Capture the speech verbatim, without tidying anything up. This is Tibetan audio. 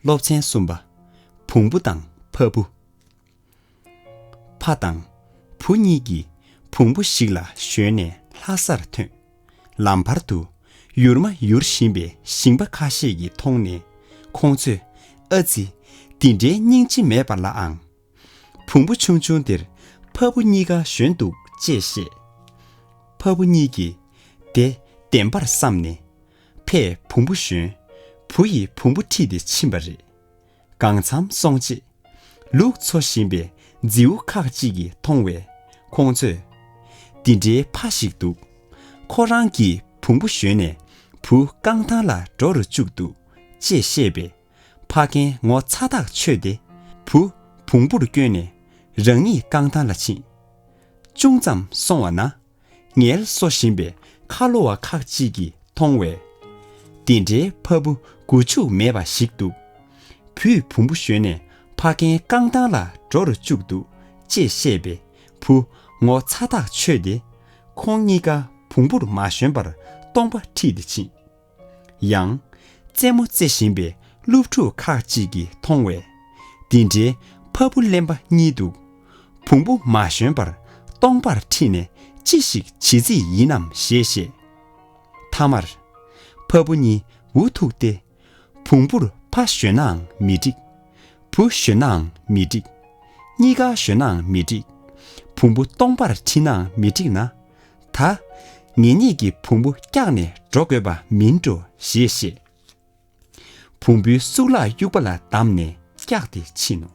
སློབ་ཚན་གསུམ་པ། བོང་བུ་དང་ཕ་བུ། ཕ་དང་བུ་གཉིས་ཀྱིས་བོང་བུ་ཞིག་ལ་ཞོན་ནས་ལྷ་སར་ཐོན། ལམ་བར་དུ་ཡུར་མ་ཡུར་བཞིན་པའི་ཞིང་པ་ཁ་ཤས་ཀྱིས་མཐོང་ནས། ཁོང་ཚོས། ཨ་ཙི། འདི་འདྲའི་སྙིང་རྗེ་མེད་པ་ལ་ཨང་། བོང་བུ་ཆུང་ཆུང་དེར་ཕ་བུ་གཉིས་ཀ་ཞོན་འདུག་ཅེས་བཤད། ཕ་བུ་གཉིས་ཀྱིས་དེ་བདེན་པར་བསམས་ནས། ཕས་བོང་བུ་ཞོན། བུ་ཡིས་བོང་བུ་ཁྲིད་དེ་ཕྱིན་པ་རེད། གང་འཚམ་སོང་རྗེས། ལུག་འཚོ་བཞིན་པའི་རྫིའུ་ཁག་ཅིག་གིས་མཐོང་བས། ཁོང་ཚོས། འདི་འདྲའི་ཕ་ཞིག་འདུག་ཁོ་རང་གིས་བོང་བུ་ཞོན་ནས་བུ་རྐང་ཐང་ལ་འགྲོ་རུ་བཅུག་འདུག་ཅེས་བཤད་པས། ཕ་རྒན་ངོ་ཚ་ཐག་ཆོད་དེ། བུ་བོང་བུར་བསྐྱོན་ནས་རང་ཉིད་རྐང་ཐང་ལ་ཕྱིན། ཅུང་ཙམ་སོང་བ་ན། ངལ་གསོ་བཞིན་པའི་ཁ་ལོ་བ་ཁག་ཅིག་གིས་མཐོང་བས། འདི་འདྲའི་ཕ་བུ་མགོ་འཇུག་མེད་པ་ཞིག་འདུག་བུས་བོང་བུ་ཞོན་ནས་ཕ་རྒན་རྐང་ཐང་ལ་འགྲོ་རུ་བཅུག་འདུག་ཅེས་བཤད་པས། བུ་ངོ་ཚ་ཐག་ཆོད་དེ། ཁོང་གཉིས་ཀ་བོང་བུར་མ་ཞོན་པར་སྟོང་པ་ཁྲིད་དེ་ཕྱིན། ཡང་། རྩེད་མོ་རྩེ་བཞིན་པའི་སློབ་ཕྲུག་ཁག་ཅིག་གིས་མཐོང་བས། འདི་འདྲའི་ཕ་བུ་གླེན་པ་གཉིས་འདུག་བོང་བུ་མ་ཞོན་པར་སྟོང་པར་ཁྲིད་ནས་ཅི་ཞིག་བྱེད་རྩིས་ཡིན་ནམ་ཞེས་བཤད། མཐའ་མར། ཕ་བུ་གཉིས་འུ་ཐུག་སྟེ། བོང་བུར་ཕ་ཞོན་ནའང་མི་འགྲིག་བུ་ཞོན་ནའང་མི་འགྲིག་གཉིས་ཀ་ཞོན་ནའང་མི་འགྲིག་བོང་བུ་སྟོང་པར་ཁྲིད་ནའང་མི་འགྲིག་ན། ད། ངེད་གཉིས་ཀྱིས་བོང་བུ་བཀྱགས་ནས་འགྲོ་དགོས་པ་མིན་འགྲོ་ཞེས་བཤད། བོང་བུའི་གཙུག་ལག་དབྱུག་པ་ལ་བསྡམས་ནས་བཀྱགས་ཏེ་ཕྱིན་ནོ།